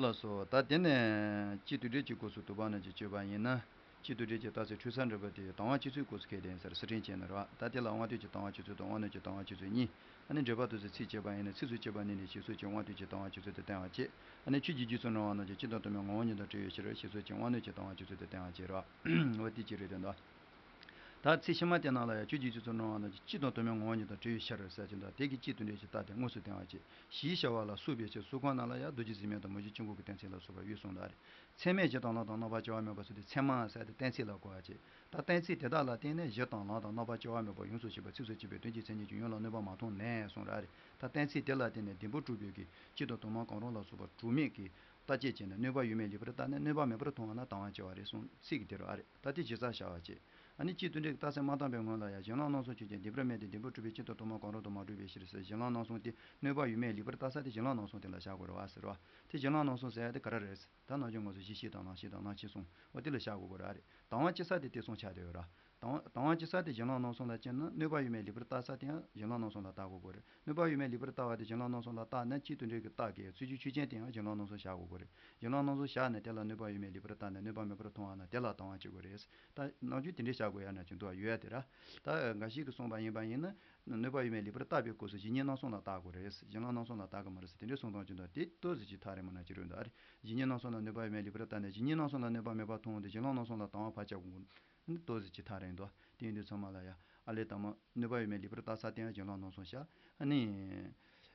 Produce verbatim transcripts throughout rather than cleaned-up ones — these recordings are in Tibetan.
ལགས་སོ། ད་དེ་ནས་སྤྱི་དོན་འགྲེལ་གྱི་སྐབས་སུ་དུ་བ་ན་གྱི་སྤྱོད་པ་ཡིན་ན། སྤྱི་དོན་འགྲེལ་གྱི་རྟགས་གསལ་འཁྲུལ་སེལ་འགྲེལ་པ་དེ་དང་བ་སྤྱི་ཚུལ་སྐབས་སུ་ཁས་ལེན་ཟེར་སི་ཁྲོན་བྱས་ནས་རེད་བ། ད་དེ་ལ་དབང་དོན་གྱི་དང་བ་སྤྱི་ཚུལ་དང་དབང་རྣོན་གྱི་དང་བ་སྤྱི་ཚུལ་གཉིས། ཨ་ནི་འགྲེལ་པ་དུ་ཚེ་ཚིག་བྱས་པ་ཡིན་ན་ཚིགས་སུ་བཅད་པ་ནི་ནི་ཞེས་སོགས་ཀྱི་དབང་དོན་གྱི་དང་བ་སྤྱི་ཚུལ་དུ་བསྟན་པ་བྱས། ཨ་ནི་ཆོས་ཀྱི་རྗེས་སུ་འབྲང་བ་རྣམས་ཀྱི་སྤྱི་དང་དུ་མའི་ངོ་བོ་ཉིད་དུ་འབྲེལ་བའི་ཕྱིར་ཞེས་སོགས་ཀྱི་དབང་རྣོན་གྱི་དང་བ་སྤྱི་ཚུལ་དུ་བསྟན་པ་བྱས་རེད་བ། འོ་དེ་གཅིག་རེད་དོ། ད་ཚིག་ཕྱི་མ་དེ་ནང་ལ་ཡང་ཆོས་ཀྱི་རྗེས་སུ་འབྲང་བ་རྣམས་ཀྱི་སྤྱི་དང་དུ་མའི་ངོ་བོ་ཉིད་དུ་འབྲེལ་བའི་ཕྱིར་ཟེར་གྱི་འདུག་དེ་གི་སྤྱི་དོན་འགྲེལ་གྱི་རྟགས་དེ་དངོས་སུ་བསྟན་པ་བྱས། ཞེས་བྱ་བ་ལ་སོགས་པའི་ཕྱིར་གསུམ་ཀའི་ནང་ལ་ཡང་རྡོ་རྗེ་འཛིན་མའི་དང་མུ་བཞི་ཆོས་འཁོར་གྱི་གཏན་ཚིགས་ལ་སོགས་པ་ཡོད་གསུངས་པ་རེད། ཚད་མས་གཞི་དང་ལམ་དང་རྣམ་པར་བཅད་པ་མེད་པ་སོགས་ཏེ་ཚད་མ་ཟེར་ཏེ་གཏན་ཚིགས་ལ་གོ་བ་བྱེད། ད་གཏན་ཚིགས་དེ་དག་ལ་བརྟེན་ནས་གཞི་དང་ལམ་དང་རྣམ་པར་བཅད་པ་མེད་པ་ཡོངས་སུ་ཤེས་པ་ཚིགས་སུ་བཅད་པའི་དོན་གྱི་མཚན་ཉིད་ཀྱི་ཡུལ་ལ་གནོད་པ་མ་མཐོང་ནས་གསུངས་པ་རེད། ད་གཏན་ཚིགས་དེ་ལ་བརྟེན་ནས་བདེན་པར་གྲུབ་པའི་གི་སྤྱི་དང་དུ་མ་གང་རུང་ལ་སོགས་པ་གྲུབ་མེད་ཀྱི་རྟགས་དཔྱད་བྱས་ནས་གནོད་པ་ཡོད་མེད་ལེགས་པར་བརྟགས་ནས་གནོད་པ་མེད་པར་མཐོང་བ་ན་དང་བ་བཅད་པ་རེད་གསུངས་ཚིག་གི་དེ་རུ་ཨ་རེད། ད་དེ་ཇི་ལྟར་བྱ་བ་བྱེད། ཨ་ནི་སྤྱི་དོན་འགྲེལ་གྱི་རྟགས་གསལ་མ་བཏང་པའི་སྔོན་ལ་ཡང་གཞན་ལམ་སྣང་གསུམ་ཆོས་ཅན། བདེན་པར་མེད་དེ། བདེན་པར་གྲུབ་པའི་སྤྱི་དང་དུ་མ་གང་རུང་དུ་མ་གྲུབ་པའི་ཕྱིར་ཟེར། གཞན་ལམ་སྣང་གསུམ་སྟེ་གནོད་པ་ཡོད་མེད་ལེགས་པར་བརྟགས་ས་དེ་གཞན་ལམ་སྣང་གསུམ་དེ་ལ་བཞག་དགོས་རེད་བ་ཟེར་བ། དེ་གཞན་ལམ་སྣང་གསུམ་ཟེར་ཡ་དེ་ག་རེ་རེད་ཟེར། ད་ནམ་རྒྱུན་ང་ཚོ་གཞི་ཤེས་དང་རྣམ་ཤེས་དང་རྣམ་མཁྱེན་གསུམ་འོ་དེ་ལ་བཞག་དགོས་ཀྱི་རེད། དང་བ་བཅད་ས་དེ་དེ་གསུམ་ཆགས་བསྡད་ཡོད་ར། དང་དང་བ་བཅད་ས་དེ་གཞན་ལམ་སྣང་གསུམ་ལ་བརྟེན་ན་གནོད་པ་ཡོད་མེད་ལེགས་པར་བརྟགས་ས་དེ་ཡང་གཞན་ལམ་སྣང་གསུམ་ལ་བརྟག་དགོས་ཀྱི་རེད། གནོད་པ་ཡོད་མེད་ལེགས་པར་བརྟགས་པ་དེ་གཞན་ལམ་སྣང་གསུམ་ལ་བརྟགས་ན་སྤྱི་དོན་འགྲེལ་གྱི་རྟགས་ཀྱི་རྩོད་གཞི་ཆོས་ཅན་དེ་ཡང་གཞན་ལམ་སྣང་གསུམ་བཞག་དགོས་ཀྱི་རེད། གཞན་ལམ་སྣང་གསུམ་བཞག་ནས་དེ་ལ་གནོད་པ་ཡོད་མེད་ལེགས་པར་བརྟགས་ནས་གནོད་པ་མེད་པར་མཐོང་བ་ན་དེ་ལ་དང་བ་བཅད་དགོས་རེད། ད་ནམ་རྒྱུན་དེ་འདྲའི་བྱ་དགོས་ཡ་ན་ཅིག་འདུག་ཡོད་ཡ་དེ་ར། ད་འགའ་ཞིག་གིས་གསུངས་པ་ཡིན་པ་ཡིན་ན། གནོད་པ་ཡོད་མེད་ལེགས་པར་བརྟག་པའི་སྐབས་སུ་གཞི་ཉིད་སྣང་གསུམ་ལ་བརྟག་དགོས་རེད། གཞན་ལམ་སྣང་གསུམ་ལ་བརྟག་གི་མ་རེད་ཟེར་དེ་འདྲའི་གསུང་སྟངས་ཅིག་འདུག་དེ་ཏོག་ཙམ་ཅིག་ཐག་རིང་མོ་ན་ཅིག་རེད་འདུག་ཨ་རེ། གཞི་ཉིད་སྣང་གསུམ་ལ་གནོད་པ་ཡོད་མེད་ལེགས་པར་བརྟགས་ནས་གཞི་ཉིད་སྣང་གསུམ་ལ་གནོད་པ་མེད་པར་མཐོང་བ་དེ་གཞན་ལམ་སྣང་གསུམ་ལ་དང་བ་ཕར་བཅད་དགོས། ཏོག་ཙམ་ཅིག་ཐག་རིང་འདུག་དེ་ཡིན་དུས་ཚང་མ་ལ་ཡ་ཨ་ལས་དང་མ་གནོད་པ་ཡོད་མེད་ལེགས་པར་བརྟགས་ས་དེ་ཡང་གཞན་ལམ་སྣང་གསུམ་བཞག་ཨ་ནི།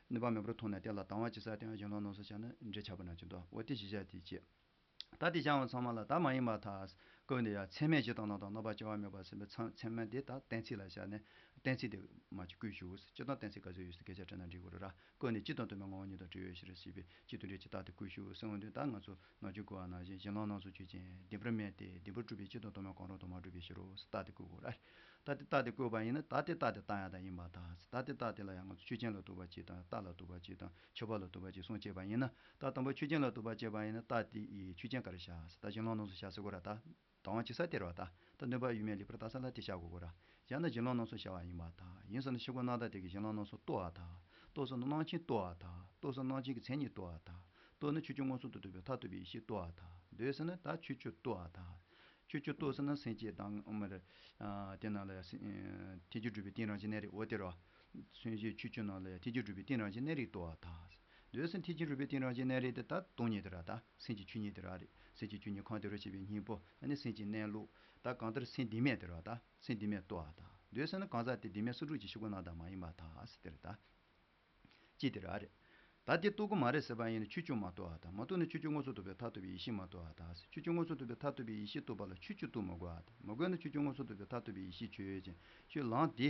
གནོད་པ་མེད་པར་མཐོང་ནས་དེ་ལ་དང་བ་བཅད་ས་དེ་ཡང་གཞན་ལམ་སྣང་གསུམ་བཞག་ན་འདྲ་ཆགས་པ་ན་ཅིག་འདུག་འོ་དེ་གཞི་བཞག་དེ་བྱེད། ད་དེ་བྱ་བ་ཚང་མ་ལ་ད་མ་ཡིན་པར་ཐལ། སྐབས་འདི་ཡང་ཚད་མས་གཞི་དང་ལམ་དང་རྣམ་པར་བཅད་པ་མེད་པ་ཟེར་བའི་ཚད་ཚད་མ་འདི་ད་གཏན་ཚིགས་ལ་བཞག་ནས་གཏན་ཚིགས་དེ་མ་ཅིག་བཀོད་ཞུ། སྤྱིར་བཏང་གཏན་ཚིགས་ག་ཚོད་ཡོད་ཟེར་སྐད་ཆ་དྲིས་ན་འགྲིག་གི་རེད་ར། སྐབས་འདི་སྤྱི་དང་དུ་མའི་ངོ་བོ་ཉིད་དུ་འབྲེལ་ཡོད་ཕྱིར་ཞེས་པའི་སྤྱི་དོན་འགྲེལ་གྱི་རྟགས་དེ་བཀོད་ཞུ་གསུངས་དུས་ད་ང་ཚོ་ནམ་རྒྱུན་གོ་བ་ནང་བཞིན་གཞན་ལམ་སྣང་གསུམ་ཆོས་ཅན། བདེན་པར་མེད་དེ། བདེན་པར་གྲུབ་པའི་སྤྱི་དང་དུ་མ་གང་རུང་དུ་མ་གྲུབ་པའི་ཕྱིར་རོ་ཟེར་རྟགས་དེ་བཀོད་དགོས་ར། ད་དེ་རྟགས་དེ་བཀོད་པ་ཡིན་ན་ད་དེ་རྟགས་དེ་བཏང་ཡག་དང་ཡིན་པར་ཐལ། ད་དེ་རྟགས་དེ་ལ་ཡང་ང་ཚོ་ཆོས་ཅན་ལ་ལྟོས་པ་གཅིག་དང་རྟགས་ལ་ལྟོས་པ་གཅིག་དང་ཁྱབ་པ་ལ་ལྟོས་པ་གཅིག་གསུམ་བྱས་པ་ཡིན་ན། ད་དང་པོ་ཆོས་ཅན་ལ་ལྟོས་པ་བྱས་པ་ཡིན་ན་རྟགས་དེ་ཡི་ཆོས་ཅན་ག་རེ་བཞག་ཟེར་ད་གཞན་ལམ་སྣང་གསུམ་བཞག་ཟེར་དགོས་ར། ད་དང་བ་བཅད་ས་དེ་རེད་བ། ད་ད་གནོད་པ་ཡོད་མེད་ལེགས་པར་བརྟགས་ས་ལ་དེ་བཞག་དགོས་ཀྱི་ར། བཞག་ན་གཞན་ལམ་སྣང་གསུམ་བཞག་པ་ཡིན་པར་ཐལ། ཡིན་ཟེར་ན་ཤེས་དགོས་རྣམ་དག་དེ་གིས་གཞན་ལམ་སྣང་གསུམ་རྟོགས་པར་ཐལ། རྟོགས་ཟེར་ན་རྣམ་མཁྱེན་རྟོགས་པར་ཐལ། རྟོགས་ཟེར་ན་རྣམ་མཁྱེན་གྱི་མཚན་ཉིད་རྟོགས་པར་ཐལ། རྟོགས་ན་ཆོས་ཅན་མངོན་སུམ་དུ་རྟོགས་པའི་མཐར་ཐུག་པའི་ཡེ་ཤེས་རྟོགས་པར་ཐལ། འདོད་ཟེར་ན་ད་ཆོས་ཅན་རྟོགས་པར་ཐལ། ཆོས་ཅན་རྟོགས་ཟེར་ན་སེམས་བསྐྱེད་དང་ཨ་མ་རེད། དེ་ནང་ལ་ཡང་སེམས་ཐལ་འགྱུར་སྒྲུབ་པའི་རྟེན་རང་བཞིན་གནས་རིགས་འོ་དེ་རེད་བ། སེམས་བསྐྱེད་ཆོས་ཅན་ནང་ལ་ཡང་ཐལ་འགྱུར་སྒྲུབ་པའི་རྟེན་རང་བཞིན་གནས་རིགས་རྟོགས་པར་ཐལ། འདོད་ཟེར་ན་ཐལ་འགྱུར་སྒྲུབ་པའི་རྟེན་རང་བཞིན་གནས་རིགས་དེ་ད་སྟོང་ཉིད་དེ་ར། ད་སེམས་ཀྱི་ཆོས་ཉིད་དེ་ར་རེད། སེམས་ཀྱི་ཆོས་ཉིད་གང་དེ་རུ་སྐྱེས་པའི་སྙིང་པོ་ཨ་ནི་སེམས་ཀྱི་གནས་ལུགས། ད་གང་ལྟར་སེམས་བདེན་མེད་དེ་ར། ད་སེམས་བདེན་མེད་རྟོགས་པར་ཐལ། འདོད་ཟེར་ན་གང་ཟག་དེ་བདེན་མེད་སུ་གྲུབ་ཀྱི་ཤེས་དགོས་རྣམ་དག་མ་ཡིན་པར་ཐལ་ཟེར་དེ་རེད་ད། ཅི་དེ་ར་རེད། ད་དེ་རྟོགས་ཀྱི་མ་རེད་ཟེར་བ་ཡིན་ན་ཆོས་ཅན་མ་རྟོགས་པར་ཐལ། མ་རྟོགས་ན་ཆོས་ཅན་མངོན་སུམ་རྟོགས་པའི་མཐར་ཐུག་པའི་ཡེ་ཤེས་མ་རྟོགས་པར་ཐལ། ཆོས་ཅན་མངོན་སུམ་རྟོགས་པའི་མཐར་ཐུག་པའི་ཡེ་ཤེས་རྟོགས་པ་ལ་ཆོས་ཅན་རྟོགས་མི་དགོས་པར་ཐལ། མི་དགོས་ན་ཆོས་ཅན་མངོན་སུམ་རྟོགས་པའི་མཐར་ཐུག་པའི་ཡེ་ཤེས་ཆོས་ཅན། ཁྱོད་ལམ་དེ།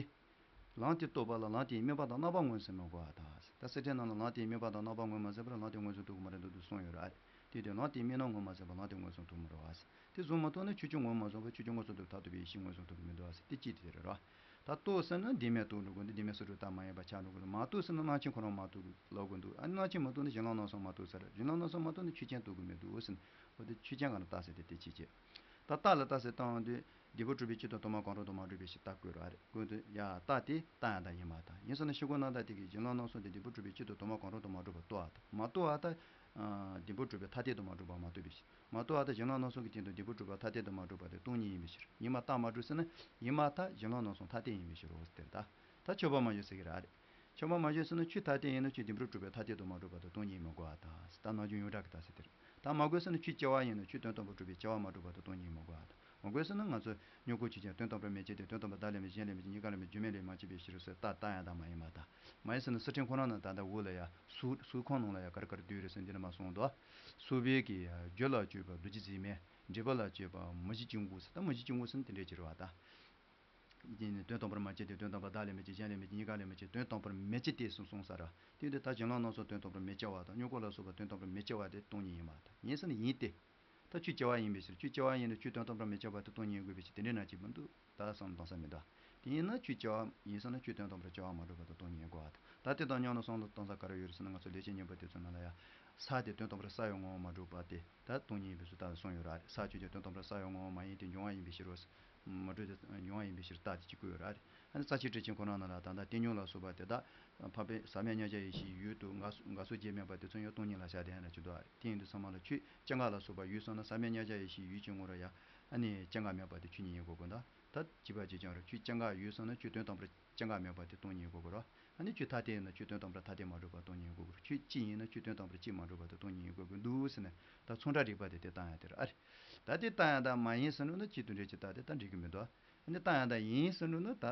ལམ་དེ་རྟོགས་པ་ལ་ལམ་དེའི་དམིགས་པ་དང་རྣམ་པ་མངོན་སུམ་མི་དགོས་པར་ཐལ། ད་སི་ཁྲོན་ནང་ལ་ལམ་དེའི་དམིགས་པ་དང་རྣམ་པ་མངོན་མ་ཟིན་པར་ལམ་དེ་མངོན་སུམ་རྟོགས་ཀྱི་མ་རེད་འདུག་འདུག་གསུངས་ཡོད་རེད། དེ་དུས་ལམ་དེའི་དམིགས་རྣམ་མངོན་མ་ཟིན་པར་ལམ་དེ་མངོན་སུམ་རྟོགས་མི་རུང་བ། དེ་གསུངས་མ་ཐུབ་ན་ཆོས་ཅན་མངོན་མ་ཟིན་པར་ཆོས་ཅན་མངོན་སུམ་རྟོགས་པའི་མཐར་ཐུག་པའི་ཡེ་ཤེས་མངོན་སུམ་རྟོགས་ཀྱི་མི་འདུག་བ་ཟེར་དེ་ཅི་དེ་རེད་རོ། ད་རྟོགས་ཟེར་ན་བདེན་མེད་རྟོགས་འགྲོ་དགོས་འདུག་བདེན་མེད་སུ་གྲུབ་རྟགས་མ་ཡིན་པ་ཆགས་འགྲོ་དགོས་འདུག་མ་རྟོགས་ཟེར་ན་རྣམ་མཁྱེན་ཁོ་རང་མ་རྟོགས་ལབ་དགོས་འདུག་ཨ་ནི་རྣམ་མཁྱེན་མ་རྟོགས་ན་གཞན་ལམ་སྣང་གསུམ་མ་རྟོགས་ཟེར། གཞན་ལམ་སྣང་གསུམ་མ་རྟོགས་ན་ཆོས་ཅན་རྟོགས་ཀྱི་མི་འདུག་ཟེར། འོ་དེ་ཆོས་ཅན་ག་རེ་རྟགས་ཟེར་དེ་དེ་ཅི་བྱེད། ད་རྟགས་ལ་རྟགས་ཟེར་བཏང་དུས་བདེན་པར་གྲུབ་པའི་སྤྱི་དང་དུ་མ་གང་རུང་དུ་མ་གྲུབ་པའི་ཕྱིར་རྟགས་བཀོད་རོགས་ཨ་རེད། བཀོད་དུས་ཡ་རྟགས་དེ་རྟགས་ཡང་དག་ཡིན་པར་ཐལ། ཡིན་ཟེར་ན་ཤེས་དགོས་རྣམ་དག་དེ་གིས་གཞན་ལམ་སྣང་གསུམ་དེ་བདེན་པར་གྲུབ་པའི་སྤྱི་དང་དུ་མ་གང་རུང་དུ་མ་གྲུབ་པ་རྟོགས་པར་ཐལ། མ་རྟོགས་པར་ཐལ། བདེན་པར་གྲུབ་པའི་མཐའ་དོན་དུ་མ་གྲུབ་པ་མ་རྟོགས་པའི་ཕྱིར། མ་རྟོགས་པར་ཐལ། གཞན་ལམ་སྣང་གསུམ་གྱི་སྟེང་དུ་བདེན་པར་གྲུབ་པ་མཐའ་དོན་དུ་མ་གྲུབ་པ་དེ་སྟོང་ཉིད་ཡིན་པའི་ཕྱིར། ཡིན་པར་ཐལ་མ་གྲུབ་ཟེར་ན་ཡིན་པར་ཐལ། གཞན་ལམ་སྣང་གསུམ་མཐའ་དོན་ཡིན་པའི་ཕྱིར་རོ་ཟེར་ད། ད་ཁྱབ་པ་མ་བྱུང་ཟེར་གྱི་རེད་ཨ་རེད། ཁྱབ་པ་མ་བྱུང་ཟེར་ན་ཆོས་མཐའ་དོན་ཡིན་ན་ཆོས་བདེན་པར་གྲུབ་པའི་མཐའ་དོན་དུ་མ་གྲུབ་པ་དེ་སྟོང་ཉིད་མི་དགོས་པར་ཐལ། ད་ནམ་རྒྱུན་ཡོངས་གྲགས་ཀྱི་རྟགས་ཟེར་དེ་རེད། ད་མ་དགོས་ཟེར་ན་ཆོས་སྐྱེ་བ་ཡིན་ན་ཆོས་དོན་དམ་པར་གྲུབ་པའི་སྐྱེ་བ་མ་གྲུབ་པ་དེ་སྟོང་ཉིད་མི་དགོས་པར་ཐལ། མ་དགོས་ཟེར་ན་ང་ཚོ་མྱུ་གུ་ཆོས་ཅན། དོན་དམ་པར་མི་སྐྱེ་སྟེ། དོན་དམ་པར་བདག་ལས་མི་གཞན་ལས་མི་སྐྱེ། གཉིས་ཀ་ལས་མི་རྒྱུ་མེད་ལས་མ་སྐྱེས་པའི་ཕྱིར་ཟེར་རྟགས་རྟགས་ཡང་དག་མ་ཡིན་པར་ཐལ། མ་ཡིན་ཟེར་ན་སི་ཁྲོན་ཁོ་རང་ནང་ད་ལྟ་འོག་ལ་ཡ་སུ་སུ་ཁོང་ནང་ལ་ཡ་ག་རེ་ག་རེ་འདུས་རེད་ཟེར་འདི་ནས་མ་གསུངས་འདུག་སུ་བའི་གི་རྒྱུ་ལ་སྤྱོད་པ་རྡོ་རྗེ་འཛིན་མའི། འབྲས་བུ་ལ་སྤྱོད་པ་མུ་བཞི་ཆོས་འཁོར་ཟེར། ད་མུ་བཞི་ཆོས་འཁོར་ཟེར་ན་དེ་འདྲས་ཅིག་རེད་བ་ད། དེ་ནི་དོན་དམ་པར་མ་སྐྱེས་ཏེ། དོན་དམ་པར་བདག་ལས་མི་སྐྱེ། གཞན་ལས་མི་སྐྱེ། གཉིས་ཀ་ལས་མི་སྐྱེ། དོན་དམ་པར་མི་སྐྱེ་སྟེ་གསུངས་གསུངས་ས་ར། དེ་དུས་ད་གཞན་ལམ་སྣང་གསུམ་དོན་དམ་པར་མི་སྐྱེ་བ་དང་མྱུ་གུ་ལ་སོགས་པ་དོན་དམ་པར་མི་སྐྱེ་བ་དེ་སྟོང་ཉིད་ཡིན་པར་ཐལ། ཡིན་ཟེར་ན་ཡིན་ཏེ། ད་ཆོས་སྐྱེ་བ་ཡིན་པའི་ཕྱིར། ཆོས་སྐྱེ་བ་ཡིན་ན་ཆོས་དོན་དམ་པར་མི་སྐྱེ་བ་དེ་སྟོང་ཉིད་ཡིན་དགོས་པའི་ཕྱིར་དེ་འདྲའི་ན་ཅིག་མི་འདུག་ད་བསམ་བློ་གཏོང་ས་མི་འདུག་དེ་ཡིན་ན་ཆོས་སྐྱེ་བ་ཡིན་ཟེར་ན་ཆོས་དོན་དམ་པར་སྐྱེ་བ་མ་གྲུབ་པ་དེ་སྟོང་ཉིད་ཡིན་དགོས་པར་ཐལ། ད་དེ་དང་མཉམ་དུ་བསམ་བློ་གཏོང་ས་ག་རེ་ཡོད་རེད་ཟེར་ན་ང་ཚོ་ལེགས་བཤད་སྙིང་པོ་དེ་ཚོ་ནང་ལ་ཡ། ས་དེ་དོན་དམ་པར་ས་ཡི་ངོ་བོ་མ་གྲུབ་པ་དེ་ད་སྟོང་ཉིད་ཡིན་པའི་ཕྱིར་ད་གསུངས་ཡོད་ར་རེད། ས་ཆོས་ཅན། དོན་དམ་པར་ས་ཡི་ངོ་བོ་མ་ཡིན་ཏེ། འབྱུང་བ་ཡིན་པའི་ཕྱིར་རོ། མ་གྲུབ་སྟེ། འབྱུང་བ་ཡིན་པའི་ཕྱིར་རྟགས་དེ་གཅིག་པུ་ཡོད་ར་རེད། ཨ་ནི་རྩ་ཆེན་སྤྲོས་ཆེན་ཁོ་རང་ན་ལ་ད་ལྟ་བསྟན་བཅོས་ལ་སོགས་པ་དེ་དག་འཕགས་པའི་ཟག་མེད་མཉམ་གཞག་ཡེ་ཤེས་ཡུལ་དུ་དགག་དགག་བྱ་བྱེད་མེད་པ་དེ་ཚོ་ཡང་སྟོང་ཉིད་ལ་བཞག་བསྡད་ཡ་ཅིག་འདུག་ཨ། དེ་ཡིན་དུས་ཚང་མ་ལ་ཆོས་སྤྱན་སྔ་ལ་སོགས་པ་ཡུལ་སོང་ན་ཟག་མེད་མཉམ་གཞག་ཡེ་ཤེས་ཡུལ་གྱི་ངོ་བོར་ཡང་ཨ་ནི་སྐྱེ་འགག་མེད་པ་དེ་ཆོས་ཉིད་ཡིན་དགོས་དགོས་འདུག་ད་བྱས་པ་ཅིག་ཀྱང་རེད། ཆོས་སྐྱེ་འགག་ཡུལ་སོང་ན་ཆོས་དོན་དམ་པར་སྐྱེ་འགག་མེད་པ་དེ་སྟོང་ཉིད་ཡིན་དགོས་དགོས་རེད། ཨ་ནི་ཆོས་ཐ་དད་ཡིན་ན་ཆོས་དོན་དམ་པར་ཐ་དད་མ་གྲུབ་པ་སྟོང་ཉིད་ཡིན་དགོས་དགོས་རེད། ཆོས་གཅིག་ཡིན་ན་ཆོས་དོན་དམ་པར་གཅིག་མ་གྲུབ་པ་དེ་སྟོང་ཉིད་ཡིན་དགོས་དགོས་འདུག་ཟེར་ནས་ད་ཚོགས་བསགས་རིགས་པ་དེ་དེ་བཏང་ཡ་དེ་རེད། ཨ་རེད། ད་དེ་བཏང་ཡ་ད་མ་ཡིན་ཟེར་འགྲོ་ན་གཅིག་ཏུ་འབྲེལ་གྱི་རྟགས་དེ་ད་འགྲིག་གི་མི་འདུག་ཨ་ནི་བཏང་ཡ་ད་ཡིན་ཟེར་འགྲོ་ན་ད་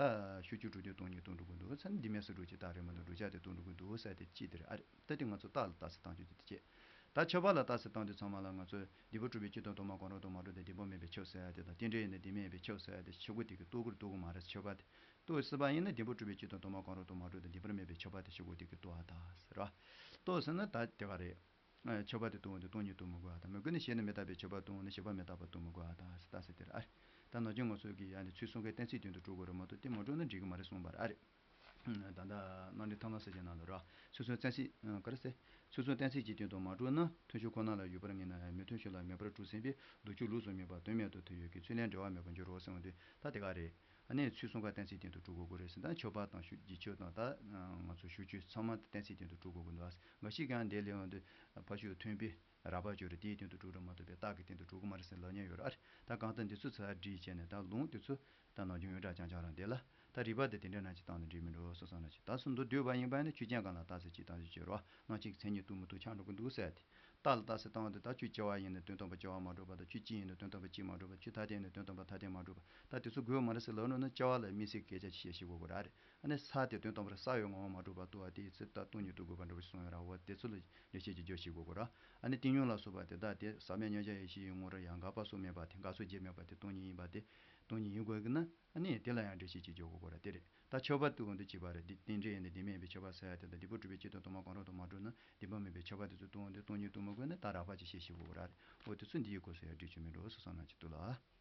ཤེས་བྱ་གྲུབ་ཆ་སྟོང་ཉིད་སྟོང་འགྲོ་གི་འདུག་ཚན་འདི་མེད་ཟེར་འགྲོ་གི་རྟགས་རེད་མ་གཏོགས་བསྒྲུབ་བྱ་དེ་སྟོང་འགྲོ་གི་འདུག་ཟེར་དེ་གཅིག་དེ་རེད། ཨ་རེད། ད་དེ་ང་ཚོ་རྟགས་ལ་རྟགས་གསལ་བཏང་རྒྱུ་དེ་དེ་བྱས། ད་ཁྱབ་པ་ལ་རྟགས་གསལ་བཏང་དུས་ཚང་མ་ལ་ང་ཚོས་འདི་པར་གྲུབ་པའི་སྤྱི་དང་དོན་མ་གང་རུང་དུ་མ་གྲུབ་སྟེ་བདེན་པ་མེད་པའི་ཁྱབ་ཟེར་ཡ་དེ་དང་རྟེན་འབྲེལ་ཡིན་ན་བདེན་མེད་པའི་ཁྱབ་ཟེར་ཡ་དེ་ཆོས་སྐུ་དེ་གིས་རྟོགས་ཀྱི་རེད་རྟོགས་ཀྱི་མ་རེད། ཁྱབ་པ་དེ་རྟོགས་སྲིད་པ་ཡིན་ན་འདི་པར་གྲུབ་པའི་སྤྱི་དང་དོན་མ་གང་རུང་དུ་མ་གྲུབ་སྟེ་བདེན་པ་མེད་པའི་ཁྱབ་པ་དེ་ཆོས་སྐུ་དེ་གིས་རྟོགས་པ་དང་ཟེར་རོ། རྟོགས་ཟེར་ན་ད་དེ་ག་རེད། ཨ་ཁྱབ་པ་དེ་རྟོགས་འོང་དུས་སྟོང་ཉིད་རྟོགས་མི་དགོས་པ་དང་། མི་དགོས་ན་ཞེ་ནས་མི་རྟག་པའི་ཁྱབ་པ་རྟོགས་འོང་ན་ཞེ་པོ་མི་རྟག་པ་རྟོགས་མི་དགོས་པ་དང་ཟེར་ད་ཟེར་དེ་རེད། ཨ་རེད། ད་ནམ་རྒྱུན་ང་ཚོ་གིས་ཡ་ནི་ཚུལ་གསུམ་ཀའི་གཏན་ཚིགས་སྟེང་དུ་གྲུབ་དགོས་རེད་མ་གཏོགས་དེ་མ་གྲུབ་ན་འགྲིག་གི་མ་རེད་གསུངས་པ་རེད། ཨ་རེད། ད་ལྟ་རྣམ་འགྲེལ་ཐར་ལམ་ཟེར་གྱི་ནང་ལ་ར། ཚུལ་གསུམ་གཏན་ཚིགས་ཨ་ག་རེ་ཟེར། ཚུལ་གསུམ་གཏན་ཚིགས་ཀྱི་སྟེང་དུ་མ་གྲུབ་ན། མཐུན་ཕྱོགས་ཁོ་ན་ལ་ཡོད་པར་ངེས་ན་ཡང་། མི་མཐུན་ཕྱོགས་ལ་མེད་པར་གྲུབ་ཟིན་པས། ལྡོག་ཕྱོགས་ལུགས་སུ་དམིགས་པ་དོན་མེད་དུ་ཐལ་ཡོད་ཀྱི། ཚུལ་ལས་འབྲེལ་བ་མེད་པར་འགྱུར་རོ་ཟེར་འོང་དུས་ད་དེ་ག་རེད། ཨ་ནི་ཚུལ་གསུམ་ཀ་གཏན་ཚིགས་སྟེང་དུ་གྲུབ་དགོས་ཀྱི་རེད་ཟེར། ད་ཁྱབ་པ་དང་ཤུགས་རྗེས་ཁྱབ་དང་ད་ང་ཚོ་ཤུགས་ཆོས་ཚང་མ་གཏན་ཚིགས་སྟེང་དུ་གྲུབ་དགོས་ཀྱི་འདུག་འགའ་ཞིག་གིས་འདི་ལས་འོང་དུས་ཕར་ཕྱོགས་མཐུན་དཔེ་རགས་པ་ཅིག་རེད། དེའི་སྟེང་དུ་གྲུབ་རེད་མ་གཏོགས་པའི་རྟགས་ཀྱི་སྟེང་དུ་གྲུབ་ཀྱི་མ་རེད་ཟེར་ལབ་མཁན་ཡོད་རེད། ཨ་རེད། ད་གང་ལྟར་འདི་ཚོ་ཚུར་བསྒྲིགས་བྱས་ནས་ད་ལུང་དེ་ཚོ་ད་ནམ་རྒྱུན་ཡོངས་གྲགས་རྐྱང་རྐྱང་རང་དེ་ལ། ད་རིགས་པ་དེ་དེ་འདྲ་ནང་བཞིན་བཏང་ནས་འགྲིག་མི་འགྲོ་བསམ་བསམ་ནང་བཞིན། ད་གསུམ་དུ་བསྡུས་པ་ཡིན་པ་ཡིན་ན་ཆོས་ཅན་གང་ལ་རྟགས་གསལ་གཅིག་བཏང་ཞིག་བྱེད་རོགས། སྣང་མཆེད་ཀྱི་མཚན་ཉིད་རྟོགས་མི་རྟོགས་ཆགས་འགྲོ་གི་འདུག་ཟེར་ཏེ། རྟགས་ལ་རྟགས་གསལ་བཏང་བ་དེ་ད་ཆོས་སྐྱེ་བ་ཡིན་ན་དོན་དམ་པར་སྐྱེ་བ་མ་གྲུབ་པ་དང་། ཆོས་གཅིག་ཡིན་ན་དོན་དམ་པར་གཅིག་མ་གྲུབ་པ། ཆོས་ཐ་དད་ཡིན་ན་དོན་དམ་པར་ཐ་དད་མ་གྲུབ་པ། ད་དེ་ཚོ་དགོས་མ་རེད་ཟེར་ལབ་ནོ་ན་སྐྱེ་བ་ལ་དམིགས་བསལ་སྐད་ཆ་ཞིག་བཤད་ཤེས་དགོས་ཀྱི་རེད། ཨ་ནི་ས་དེ་དོན་དམ་པར་ས་ཡོད་ངོ་བོ་མ་གྲུབ་པ་རྟོགས་པ་དེའི་ཚེ་ད་སྟོང་ཉིད་རྟོགས་དགོས་པ་འདྲ་བོ་ཞིག་གསུངས་ཡོད་ར། འོ་དེ་ཚོ་ལ་འགྲེལ་བཤད་ཅིག་རྒྱག་ཤེས་དགོས་ཀྱི་རེད། ཨ་ནི་བསྟན་བཅོས་ལ་སོགས་པ་དེ་དག་དེ་ཟག་མེད་མཉམ་གཞག་ཡེ་ཤེས་ཡིན་ངོ་ར་ཡང་དགག་པ་སོགས་མེད་པ་དེ། དགག་བྱ་བྱེད་མེད་པ་དེ་སྟོང་ཉིད་ཡིན་པ་དེ་སྟོང་ཉིད་ཡིན་དགོས་ཀྱི་ན། ཨ་ནི་དེ་ལ་ཡང་འགྲེལ་བཤད་ཅིག་རྒྱག་དགོས་ཀྱི་རེད། དེ་རེད། ད་ཁྱབ་པ་རྟོགས་འོང་དུས་བྱས་པ་རེད། འདི་རྟེན་འབྲེལ་ཡིན་ན་བདེན་མེད་པའི་ཁྱབ་པ་ཟེར་ཡ་དེ་དང་། འདི་པར་གྲུབ་པའི་སྤྱི་དང་དོན་མ་གང་རུང་དུ་མ་གྲུབ་ན་བདེན་པ་མེད་པའི་ཁྱབ་པ་དེ་ཚོ་རྟོགས་འོང་དུས་སྟོང་ཉིད་རྟོགས་མི་དགོས་ན་ད་རགས་པ་ཅིག་བཤད་ཤེས་དགོས་ཀྱི་རེད། འོ་དེ་ཚོ་འདི་ཡི་སྐོར་ཟེར་ཡ་འགྲེལ་བྱེད་མི་འགྲོ་བསམ་བསམ་ནང་བཞིན་འདུག་ལ།